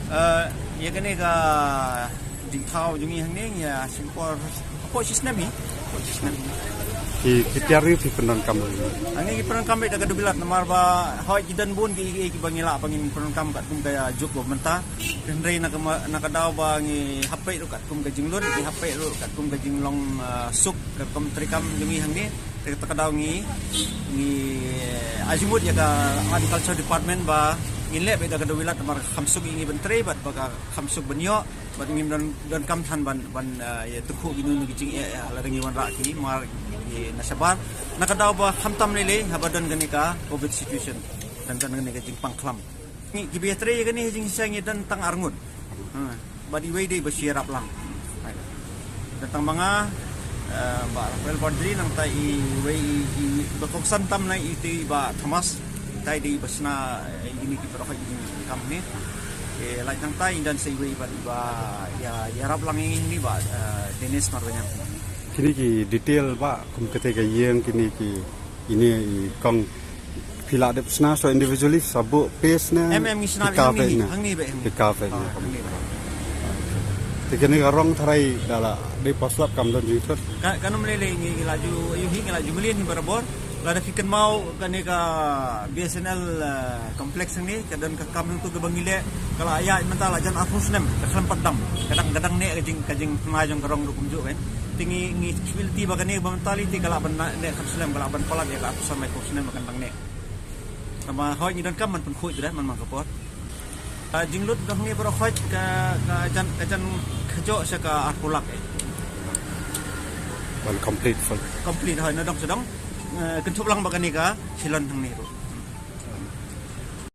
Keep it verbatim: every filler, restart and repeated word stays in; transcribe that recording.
Eh, ïa kane ka jingthaw jong ngi hangne ïa shim por hapoh shisnem hi. Hapoh shisnem. Ki ki tiar ri ki pyndonkam. Hangne ki pyndonkam da ka Dewbilat namar ba hoi ki don bun ki ki ba ngi lah ba ngin pyndonkam katkum ka juk ba mynta. Hynrei na ka ma- na ka daw ba ngi hap peit ruh katkum ka jinglut, ngi hap peit ruh katkum ka jinglong, eh, suk katkum treikam jong ngi hangne. Te ka daw ngi ngi, eh, ai jingmut ïa ka Agriculture Department ba ngin leh beit da ka Dewbilat namar kham suk ïa ngi ban trei bad ba ka kham suk ban ïoh bad ngim don donkam than ban ban, eh, ïa tukhu ïa ngi ki jingeh, eh, lada ngi wanrah ki mar ki na shabar. Na ka daw ba khamtam lei lei haba don kane ka covid situation. Don don kane ka jingpang khlam. Ngi ki ba ïa trei ïa kane ka jingshisha ngi don tang arngut. Ha. Bad iwei dei ba shi ïarap lang. Don tang ma nga, eh, Bah Rafael Bardri, nangta iwei i, i ba kongsan tam na i te Bah Thomas. Te dei ba shna, eh, ine ki para hoi ki kam ne. Eh, lait nangta i don sa iwei ba, ba ïa, ïarap lang ine Bah, eh, Dennis Marbaniang. Kine ki detail ba kum kata ka ïing kine ki ine i kong phi la dep shna so individually sa buh paste ne. Em em ngi shna pika hangne peit hi, ne. Hangne beit hangne. Pika peit ne. Ah, hangne beit. Te kane ka rong tharai da la dei paslap kam don jingthut. Ka, kan ym lei lei ngi la ju ïohi ngi la ju mlien hi barabor. Lada phi kynmaw kane ka B S N L, eh, complex hangne ka don ka kam hangtu kaba ngi leh ka la ïaid mynta la jan arphew snem ka khlem pat dam. Ka dang ka dang neh ka jing ka jingpynai jong ka rong ruh kumjuh kan. Te ngi ngi kywilti ba kane ba mynta lei te ka lah ban neh khlem snem ka lah ban palat ïa ka arphew san laiphew snem ba kan dang neh. Tangba hoi ngi donkam ban pynkhuid ruh man man ka por. Ah, jinglut dang ngi baroh hoi ka ka jan ka jan khajoh sha ka arphew lak eh. Ban complete full. Complete hoi na dong sha dong. Eh, kynthup lang ba kane ka shilon hangne ruh.